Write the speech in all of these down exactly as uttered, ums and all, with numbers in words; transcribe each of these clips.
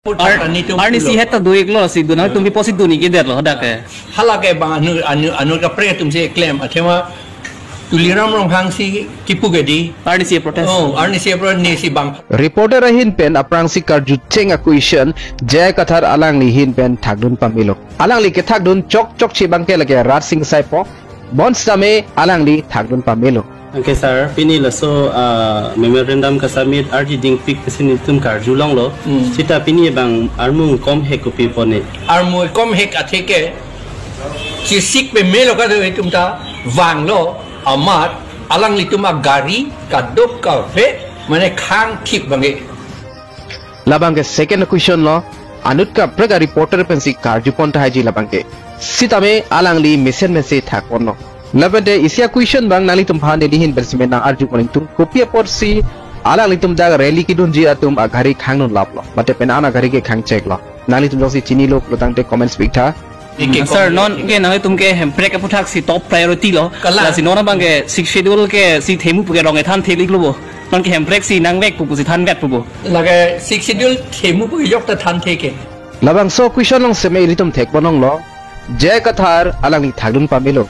Ar-, arnisi het ta do-iklo si do nangtum pi pusi do-ik-edetlo hadak ke. Hala ke bang anu, anu, anu kaprek atum si klem athema Tuliram Ronghang si kipu ke dei. Arnisi protest. Oh, arnisi protest ne si bang. Reporter ahin pen aphrangsi karjucheng a-question J I Kathar alangli ahin pen thakdun pamelo. Alangli kethakdun chokchokche abangke lake rat sing saipo. Bonsitame alangli thakdun pamelo. Anke sir, pini laso, ah, memorandum ka-submit arji dingpik pusi nelitum karjulonglo. Hmm. Seta pini bang armu kom hek kopi pone. Armu kom hek atheke chesik pamelo kadokave atum ta vanglo amat alanglitum agari kadokave mane khang thip abangke. Labangke second question lo, anut kaprek a-reporter pensi karjupon tahai ji labangke. Sitame alangli mesen mesen thakponlo. Lapente isi a-question bang nanglitum aphan neli ahin pen seme nang-arjupon ingtung, kopi apotsi alanglitum dak rally kedunji atum agari khangdun laplo, mate pen-an agari ke khangcheklo. Nanglitum jongsi chinilo pulotangte comments piktha. Sir, nonke nangtum ke hemprek aputhak si top priority lo. Kalang. Lasi non abangke Sixth Schedule ke si themu puke rong kethan theli lo bo. Nonke hemprek si nangvek pu pusi thanvek pu bo. Lake Sixth Schedule themu pu jok ta than theke. Labangso question along seme ilitum thekponlonglo. J I Kathar alangli thakdun pamelo.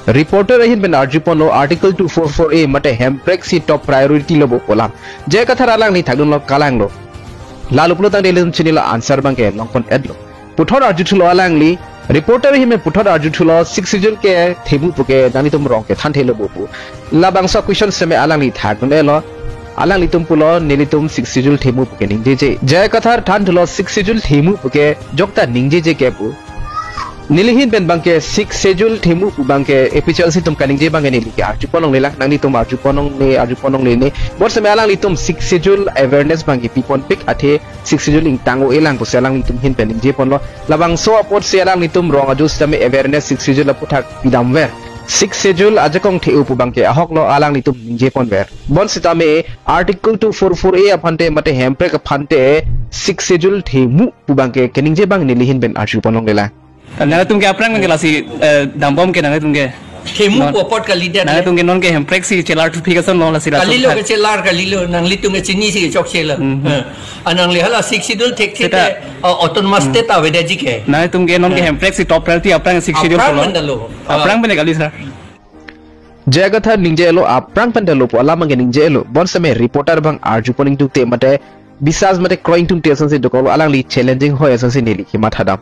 Reporter ahin pen arjuponlo Article two four four A mate hemprek si top priority lo bo pu alam. J I Kathar alangli thakdunlo, kalanglo. Lalo pulotangte ilitum chinilo, answer abangke longpon-etlo. Puthot arjuthulo alangli, reporter ahin pen puthot arjuthulo Sixth Schedule ke themu puke nanglitum rong kethan thelo bo pu. Labangso question seme alangli thakdun-etlo. Alanglitum pulo nelitum Sixth Schedule themu puke ningjeje. J I Kathar thanthulo Sixth Schedule themu puke jok ta ningjeje ke pu. Neli ahin pen abangke Sixth Schedule themu pu abangke A P H L C atum kaningje abangke neli ke arjuponlonglelang, nanglitum arjuponlongle, arjuponlongle ne. Bonsitame alanglitum Sixth Schedule awareness abangke piponpik athe Sixth Schedule ingtang-o-elang pusi alanglitum ahin pen ningjeponlo. Labangso apotsi alanglitum rong ajo sitame awareness Sixth Schedule aputhak pidamver. Sixth Schedule ajakong the-o pu abangke ahoklo, alanglitum ningjeponver. Bonsitame Article two four four A aphante mate hemprek aphante Sixth Schedule themu pu abangke keningje abang neli ahin pen arjuponlonglelang. Nangtum ke aphrang abangke lasi, eh, dambom ke nangtum ke. Themu non-, pu apot kalidet. Nangtum ke nonke hemprek si chelar thuphi kason lo lasi laso kalilo thak. Ke chelar kalilo, nanglitum ke chinisi chokchelo. Hmm. Eh. Anangli hala Sixth Schedule thekthe seta, te, uh, autonomous, hmm, state avedetji ke. Nangtum ke nonke, eh, hemprek si top priority aphrang Sixth Schedule aphrang pulo. Pen dalo. Aphrang pen kali, sir. J I Kathar ningjelo aphrang pen dalo pu alam abangke ningjelo. Bonsitame reporter abang arjupon ingtungte mate bisas mate kroi ingtungte asonsi dokoklo, alangli challenging hoi asonsi neli kematha dam.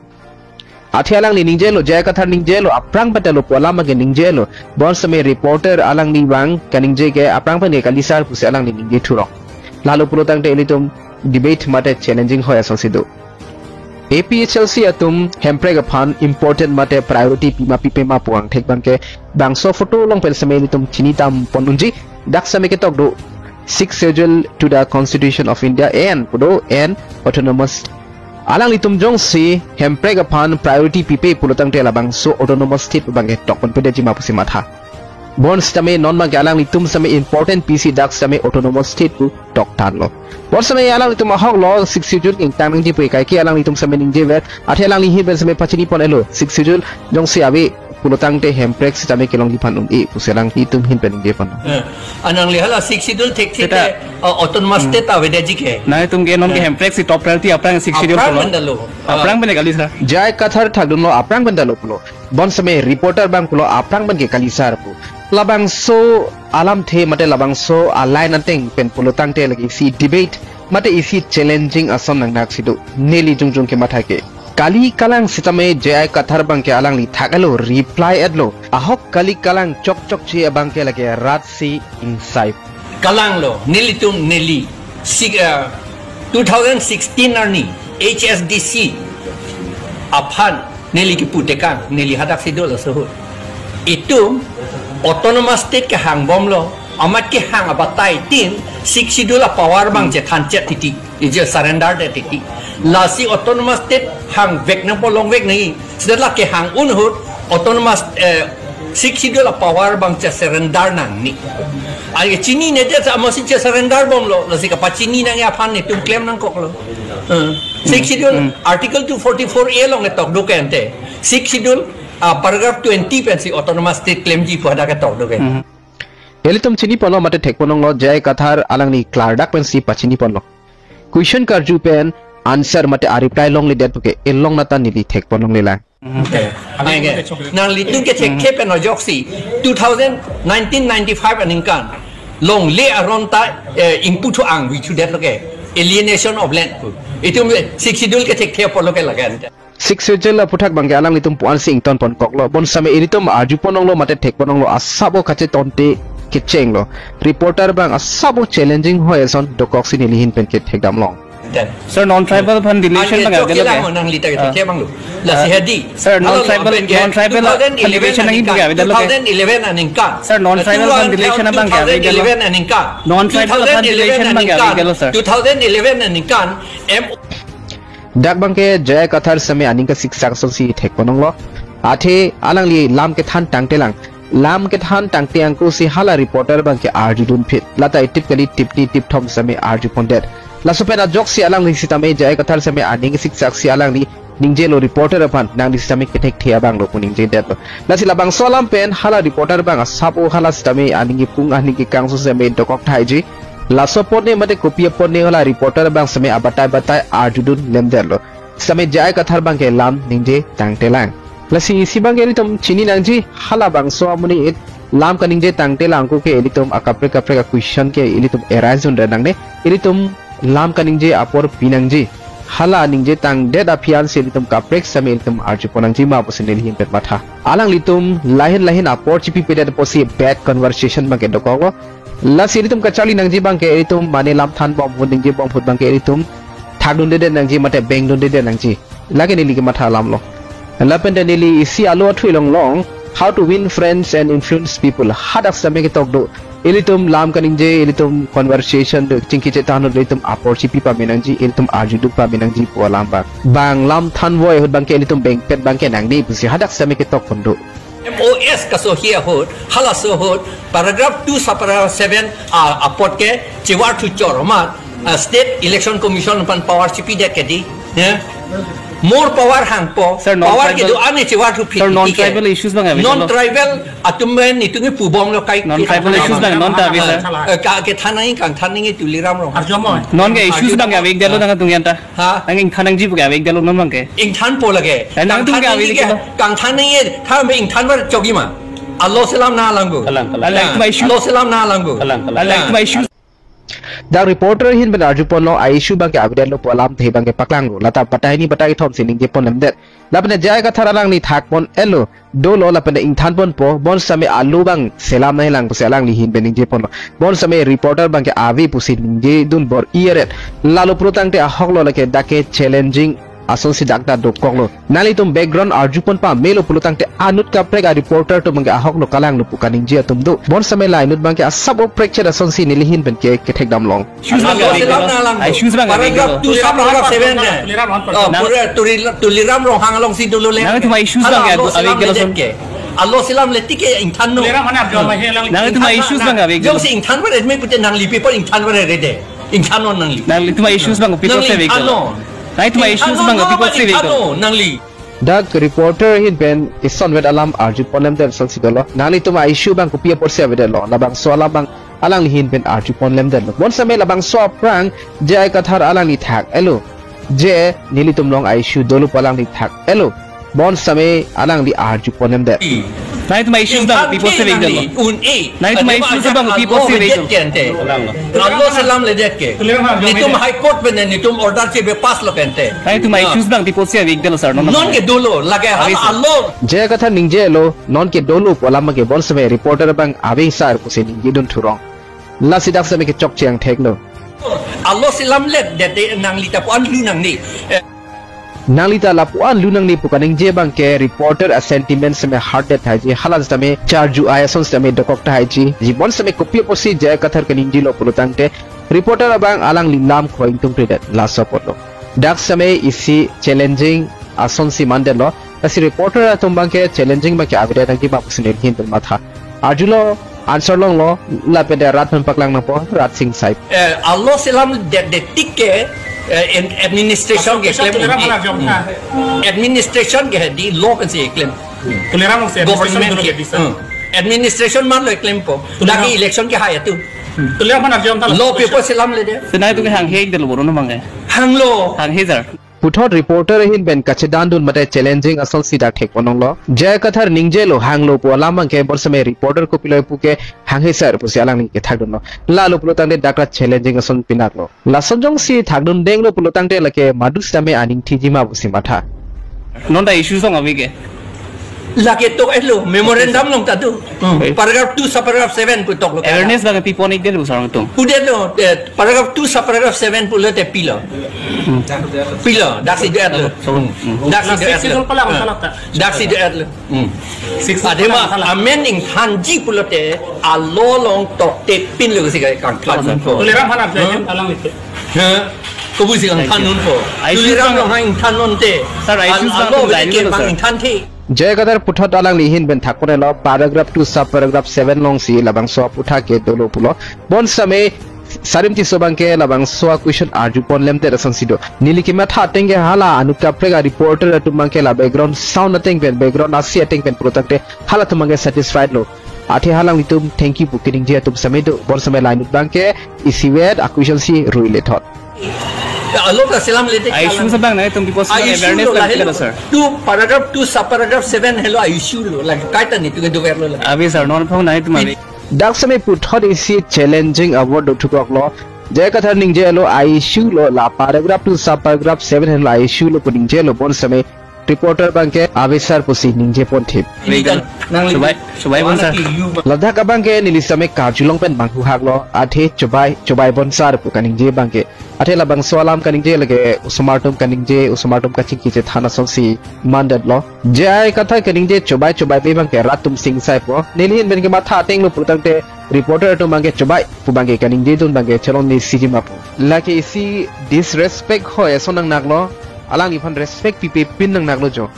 Athe alangli ningjelo, J I Kathar ningjelo, aphrang pen dalo pu alam abangke ningjelo. Bonsitame reporter alangli abang kaningje ke aphrang pen ke kali sir pusi alangli ningje thurong. Lalo pulotangte ilitum debate mate challenging hoi asonsi do. A P H L C atum hemprek aphan important mate priority pima pipema pu angthek abangke bangso photo along pen seme ilitum chinithampon unji, dak seme ketok do Sixth Schedule to the Constitution of India and pu do and autonomous. Alanglitum jongsi hemprek aphan priority pipe pulotangte labangso autonomous state abangke tokponpedetji ma pusi matha. Bonsitame non abangke alanglitum seme important pisi dak seme autonomous state pu tokthanlo. Bonsitame alanglitum ahoklo Sixth Schedule ingtang nangji pu kaike alanglitum seme ningjever, athe alangli ahin pen seme pachinipon-etlo Sixth Schedule jongsi ave pulotangte hemprek sitame kelongji aphan un-e pusi alanglitum ahin pen ningjepon. Eh, anangli hala Sixth Schedule thekthe seta, te, uh, autonomous, hmm, state avedetji ke. Nangtum ke nonke, eh, hemprek si top priority aphrang Sixth Schedule aphrang pulo. Pen dalo. Aphrang pen kali, sir. J I Kathar thakdunlo aphrang pen dalo pulo. Bonsitame reporter abang pulo aphrang pen ke kali sir pu. Labangso alamthe mate labangso a-line ateng pen pulotangte lake isi debate mate isi challenging ason nangnaksi do. Neli jongjong kematha ke. Kali kalang sitame J I Kathar abangke alangli thak-etlo, reply-etlo. Ahok kali kalang chokchokche abangke lake rat si ingsai. Kalanglo, nelitum neli. Si, uh, two thousand sixteen arni H S D C aphan neli kipu tekang, neli hadaksi dolo suhut. Itum autonomous state kehangbomlo, amat kehang abatai tin Sixth Schedule a-power abang chethan chet titi, ije surrender det titi. Lasi autonomous state hangvek nangpo, longvek nangji. Seta la kehang un ahut autonomous, eh, Sixth Schedule a-power abang che-surrender nangne. Ai chinine det amatsi che-surrender bomlo, lasi kapachini nangji aphan netum klem nangkoklo. Eh, Sixth Schedule, hmm, Article two forty-four A along ketok do ke ante. Sixth Schedule, ah, paragraph twenty pensi autonomous state klemji pu hadak ketok do ke. Hmm. Ilitum chiniponlo mate thekponlonglo, J I Kathar alangli klardak pensi pachiniponlo. Question karju pen answer mate a reply longledet puke elong nata neli thekpon longlelang. Okay. Anke, nanglitum ke check check pen ajoksi two thousand nineteen ninety-five aningkan longle aron ta, eh, ingpu thu angvi thudet lo ke, alienation of land pu. Itum Sixth Schedule ke check check apor lo ke lagan. Sixth Schedule aphuthak abangke alanglitum puan si ingtonpon koklo. Bonsitame ilitum arjupon longlo mate thekpon longlo, asap o kachetonte kechenglo. Reporter abang asap o challenging hoi ason dokoksi neli ahin pen kethekdam long. Sir, non-tribal aphan deletion abang chok avelo ke? Nanglita ke Ah. Thekthek abang lo. Lasi Ah. Hedi. Sir, non-tribal, non-tribal aphan deletion nangji abang ke avelo ke? Two thousand eleven aningkan. Sir, non-tribal aphan deletion abang ke avelo ke? Non-tribal aphan deletion abang ke avelo, sir? Two thousand eleven aningkan. M Dak abangke J I Kathar sitame aning kasiksak asonsi thekpon longlo. Athe alangli lam kethan tangtelang. Lam kethan tangte angko si hala reporter abangke arjudun phit. Lata itip kali tipni tipthom sitame arjupondet. Laso pen ajoksi alangli sitame J I Kathar sitame aning siksak si alangli ningjelo reporter aphan, nangli sitame kethekthe abang lo pu ningjendetlo. Lasi labangso alam pen hala reporter abang asap o hala sitame aning kepung aning kekangso sitame dokok thaiji. Laso apot ne mate kopi apot ne hala reporter abang sitame abatai batai arjudun lemdetlo. Sitame J I Kathar abangke lam ningje tangtelang. Lasi isi abangke ilitum chini nangji, halabangso amonit lam kaningje tangtelang ko ke ilitum akaprek kaprek a-question ke ilitum arise un nangne, ilitum lam kaningje apor pi nangji. Hala ningje tangdet aphi ansi ilitum kaprek sitame ilitum arjupon nangji ma pusi neli ahin pen matha. Alanglitum lahin lahin apor chipipedet apotsi bad conversation abangke dokoklo. Lasi ilitum kacharli nangji abangke ilitum mane lam thanbom ahut ningje bom ahut abangke ilitum thakdundedet nangji mate bengdundedet nangji. Lake neli kematha alam lo. Lapen ta neli isi alo athui longlong, how to win friends and influence people. Hadak sitame ketok do. Ilitum lam kaningje, ilitum conversation do, chingki chethan do, ilitum apor chipi pame nangji, ilitum arjudun pame nangji pu alam abang. Bang lam thanvoi ahut abangke ilitum bengpet abangke nangne pusi hadak sitame ketokpon do. M O S kaso hi ahut, halaso ahut, paragraph two subparagraph seven, ah, apot ke, chivar thu chor amat, ah, State Election Commission aphan power chipidet ke di, ya. More power hangpo, Sir, non-tribal power kedo-an ne chivar thu phit Sir, non-tribal issues abang ave, non-tribal atum pen itum ke pubom lo kai. Non-tribal issues abang, non ta ave, sir. Eh, ka kethan nangji, kangthan nangji Tuliram Ronghang. Arjumoi. Non ke issues abang ave, dalo nangtum anta. Ha? Nang ingthan nangji pu ke ave dalo non abangke. Ingthanpo lake. Eh, nangtum ke ave kangthan nangji ke, kalo. Kangthan nangji, tha me ingthan var chogi ma. Alo selam na langgo. Kalang, kalang. Alang, tuma issue. Alo selam na langgo. Kalang, kalang. Alang, tuma issue. Dak reporter ahin pen arjupon lo, a-issue abangke avedetlo pu alamthe abangke paklanglo. Lata batai ni batai thom si ningjepon lemdet. Lapen J I Kathar alangli thakpon etlo. Dolo lapen ingthanponpo, bonsitame alo abang selam nanglang pusi alangli ahin pen ningjeponlo. Bonsitame reporter abangke ave pusi ningjedun bor-i aret. Lalo pulotangte ahok lo lake dak ke challenging asonsi dak ta dokoklo. Nanglitum background arjupon pamelo pulotangte anut kaprek a-reporter atum abangke ahok lo, kalanglo pu kaningje atum do. Bonsitame la inut abangke asap o prekchet asonsi neli ahin pen ke kethekdam long. Issues abang alo ave selam kalo. Na lang. Ah, issues abang ave kalo. Paragraph two subparagraph seven ne. Tuliram Ronghang. Oh, nang pura Tuli-, Tuliram Ronghang alongsi dolo le. Nang tuma issues abang alo ave selam kalo ledet son. Ke. Alo selam letik ke ingthan no. Tuliram mana arjo ma he lang. Nang tuma issues abang ave kalo. Jongsi ingthan var edme pute nangli paper ingthan var rede. Ingthan non nangli. Nang tuma issues abang people nangli se ave ingthan kalo. Non. Nang tuma issues abang people se ave kalo. Ingthan non nangli. Dak reporter ahin pen isonvet alam arjupon lemdet asonsi dolo. Nanglitum a-issue abang kopi apotsi avedetlo. Labangso alam abang alangli ahin pen arjupon lemdetlo. Bonsitame labangso aphrang J I Kathar alangli thak etlo. Je nelitum along a-issue dolo pu alangli thak etlo. Bonsitame alangli arjupon lemdet. Nang tuma issues abang people se ave kalo. Nang tuma issues abang people se ave kalo. Alo selam ledet ke. Netum High Court pen netum order chibe pass lo kente. Nang tuma issues abang people se ave kalo sir. Non ke dolo lake alo. J I Kathar ningjelo, non ke dolo pu alam ke bonsitame reporter abang ave sir pusi ningjedun thurong. Lasi dak sitame kechokche angthek lo. Alo selam ledet nangli ta puan lu nangne. Eh. Nangli ta lapuan lu nangne pu kaningje abangke reporter a-sentiment sitame hurtdet thaiji, hala sitame charju ai ason sitame dokok thaiji. Jibon sitame kopi apotsi J I Kathar kaningjelo pulotangte reporter abang alangli lam khoi ingtungkredet laso apotlo. Dak sitame isi challenging asonsi mandetlo. Lasi reporter atum abangke challenging abangke avedet nangji ma pusi neli ahin pen matha. Arjulo, answer longlo, lapen rat pen paklang nangpo, rat sing sai. Eh, alo selam det det tik ke, eh, in administration ke klem. Administration ke di law pensi klem. Tuliram se government administration ke dolo ke di, sir. Hmm. Administration man lo klempo. Tuliram. Dagi election ke hai atu. Tuliram mana jom thala. Law paper selam ledet. Senai tu ke hang hek delo boron abangke. Hanglo. Hanghe sir. Puthot reporter ahin pen kachedandun mate challenging asonsi dak thekponlonglo. J I Kathar ningjelo hanglo pu alam abangke bonseme reporter kopilo puke hanghe sir pusi alangli kethakdunlo. Lalo pulo tangte dak ra challenging ason pinaklo. Lason jongsi thakdun denglo pulo tangte lake madu sitame aning thijima pusi matha. Non ta issue song abike. Lake tok etlo, memorandum along ta do. Hmm. Okay. Paragraph two, subparagraph seven pu toklo. Awareness bang pipon ik delo sir nangtum. Pudetlo, eh, paragraph two, subparagraph seven pulote pilo. Hmm. Pilo, daksi do-etlo. So, hmm. Daksi do-etlo. Six pala, hmm. Daksi do-etlo. Hmm. Six Adema, pala. Amen ingthanji pulote, a law along tokte pinlo si kangthan. Sir. Tuliram aphan ap, hmm? Alang ite. Ha? Kopusi kangthan nunpo. Thank you. Tuliram along ha ingthan nonte. Sir, I choose a law not to whether dive, ke sir. Bang ingthanthe. J I Kathar puthot alangli ahin pen thakponlo paragraph two subparagraph seven alongsi labangso aputhak ke dolo pulo. Bonseme Sarim Tisso abangke labangso a-question arjuponlemdet asonsi do. Neli kematha ateng ke hala anut kaprek a-reporter atum abangke la background sound ateng pen, background asi ateng pen pulo tangte halatum abangke satisfied lo. Athe halanglitum thank you pu keningje atum seme do. Bonseme la inut abangke isivet a-question si ruile thot. Ya, alo ta selam lete. A-issue kalang. Sir abang nangtum people. A-issue awareness lo, bang lahelo, sir. Two paragraph, two subparagraph seven helo a-issue lo. Lake kaita netum ke dover lo lake. Abi sir, non phong nangtum abi. Dak seme puthot isi challenging award do thukoklo. J I Kathar ningjelo a-issue lo la paragraph two subparagraph seven helo a-issue lo pu ningjelo bonseme reporter abangke avisar pusi ningjeponthip. Legal. Nang subai, subai bon sir. Ladak abangke neli seme karjulong pen bang huhaklo, athe chubai, chubai bon sir pu kaningje abangke. Athe labangso alam kaningje lake osomar atum kaningje, osomar atum kachingki chethan asonsi mandetlo. J I Kathar kaningje chubai chubai pe abangke rat atum singsaipo. Neli ahin pen kematha ateng lo pulo tangte reporter atum abangke chubai pu abangke kaningjedun abangke chelong ni sijima pu. Lake isi disrespect ho eson nangnaklo. Alangliphan respect pipepin nangnaklo jo.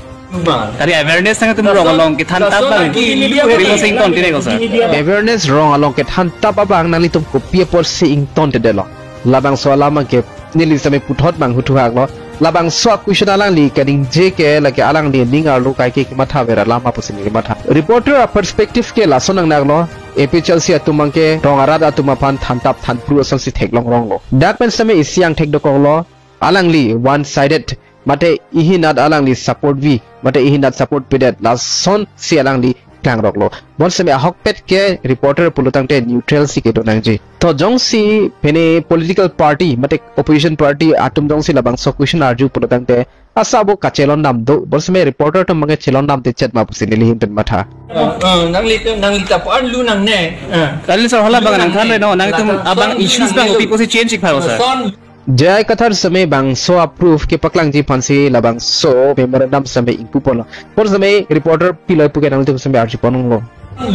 Tari awareness nangtum rong along kethan tap abang. People sing ton tine ko sir. Awareness rong along kethan tap abang nanglitum kopi apotsi ingtontedetlo. Labangso alam abangke neli seme puthot bang huthuhaklo. Labangso a-question alangli kaningje ke lake alangli ning arlo kaike kematha vera lama pusi neli matha. Reporter a-perspective ke lason nangnaklo. A P H L C atum abangke rong arat atum aphan thantap thanpru asonsi theklong ronglo. Dak pen seme isi angthek dokoklo. Alangli one sided mate ihinat alangli support vi, mate ihinat support pidet lasonsi alangli klangroklo. Bonseme ahokpet ke reporter pulo tangte neutral si kedo nangji. To jongsi pene political party mate opposition party atum jongsi labangso a-question arju pulo tangte asabo kachelondam do. Bonseme reporter atum abangke chelondamde chet ma pusi neli ahin pen matha. Eh, eh, nangli tu, nangli ta pu-an lu nangne. Eh. Kali sir hala abang nangthan re no, nangtum abang issues abang kopi pusi change ik pharo sir. Son J I Kathar seme bangso a-proof kepaklangji aphansi labangso memorandum seme ingpuponlo. Bonseme reporter pilo puke nangtum seme arjuponlonglo.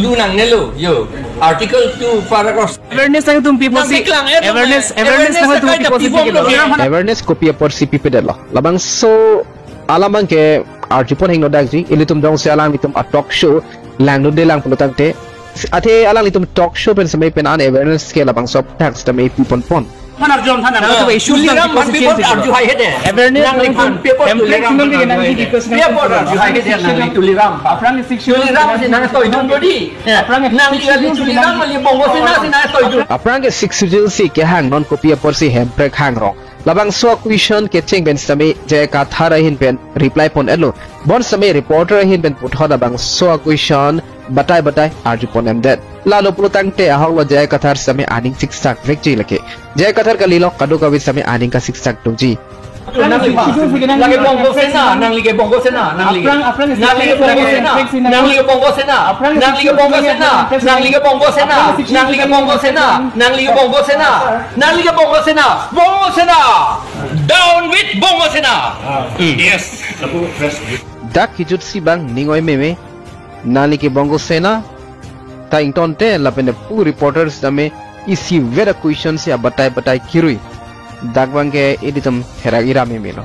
Lu nangnelo, yo. Article two, paragraph. Awareness nangtum people si. Nang keklang, eh, awareness, eh, awareness awareness nangtum kaita people si pibom lo, keklang. Awareness kopi apotsi pipedetlo. Labangso alam abangke arjupon hingno dakji, ilitum jongsi alanglitum a-talk show langdunde lang pulo tangte. Athe alanglitum talk show pen seme pen an awareness ke labangso aputhak sitame piponpon. Mana jom thana. Nang tu issue Tuliram nang people arju hai hede. Awareness nang nang lipan paper pamphlets Tuliram. Nang nang request nang paper arju hai hede nang Tuliram. Aphrang six Tuliram si nang toidun dodi. Aphrang nang six lian Tuliram mali Bongo Sena si nang toidun. Aphrang ke Sixth Schedule si kehang non kopi apotsi Hemprek hangrong. Labangso a-question kecheng pen sitame J I Kathar ahin pen reply pon-etlo. Bonseme reporter ahin pen puthot labangso a-question batai batai arjupon-emdet. Lalo pulo tangte ahoklo J I Kathar sitame aning siksak vekji lake. J I Kathar kalilo kadokave sitame aning kasiksak doji. Nangli ke Bongo Sena, nangli ke Bongo Sena, nangli ke Bongo Sena, nangli ke Bongo Sena, nangli ke Bongo Sena, nangli ke Bongo Sena, nangli ke Bongo Sena, nangli ke Bongo Sena, nangli ke Bongo Sena, Bongo Sena, down with Bongo Sena. Yes. Dak kejut si bang ning oi meme, nangli ke Bongo Sena ta ingtonte lapen pu reporters tame isivet a-question si abatai batai kirui. Dak abangke ilitum therak ira memelo.